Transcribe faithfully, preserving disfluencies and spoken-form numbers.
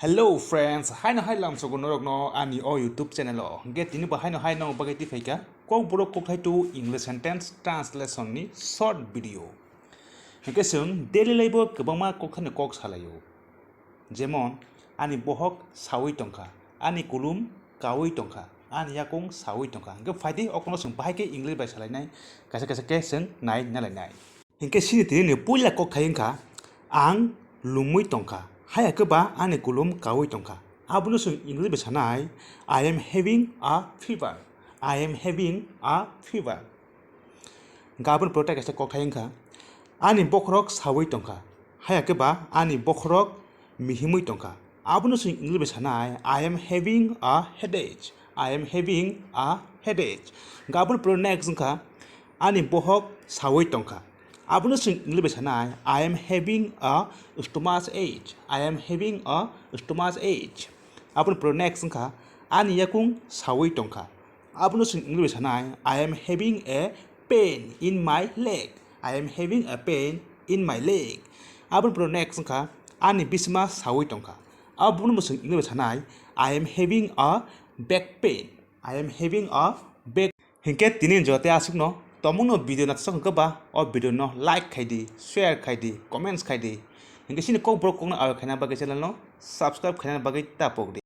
Hello friends, haino hai lamsogo norokno ani o YouTube channel o. Hwnkhe tini bo haino hai nong bagwi twi phaikha Kokborok kokthai two English sentence translation ni short video. Hwnkhe chwng daily life o kwbangma kokthaino kok salaio. Jemon, ani bohok sawi tongkha, ani kulum kawi tongkha, ani yakung sawi tongkha. Hwnkhe phaidi okono chwng bahai khe English bai salainai, kaisa kaisa khe chwng nai nalainai. Hwnkhe chini tini ni puila kokthai wngkha, ang lumwi tongkha, haya khe ba ani kulum kawi tongkha. Abono chwng English bai sanai, "I am having a fever, I am having a fever." Hwnkhe aboni pore tei kaisa kokthai wngkha, ani bokhorok sawi tongkha, haya khe ba ani bokhorok mihimwi tongkha. Abono chwng English bai sanai, "I am having a headache, I am having a headache." Hwnkhe aboni pore next wngkha, ani bohok sawi tongkha. Abono chwng English bai sanai, "I am having a stomach ache, I am having a stomach ache." Aboni pore next wngkha, ani yakung sawi tongkha. Abono chwng English bai sanai, "I am having a pain in my leg, I am having a pain in my leg." Aboni pore next wngkha, ani bisima sawi tongkha. Abono bo chwng English bai sanai, "I am having a back pain, I am having a back." Hwnkhe tini joto aswkno, tomungno video naithok wngkha ba o video no like khaidi, share khaidi, comments khaidi. Hwnkhe chini Kokborok kokno aro khaina bagwi channel no subscribe khaina bagwi tapokdi.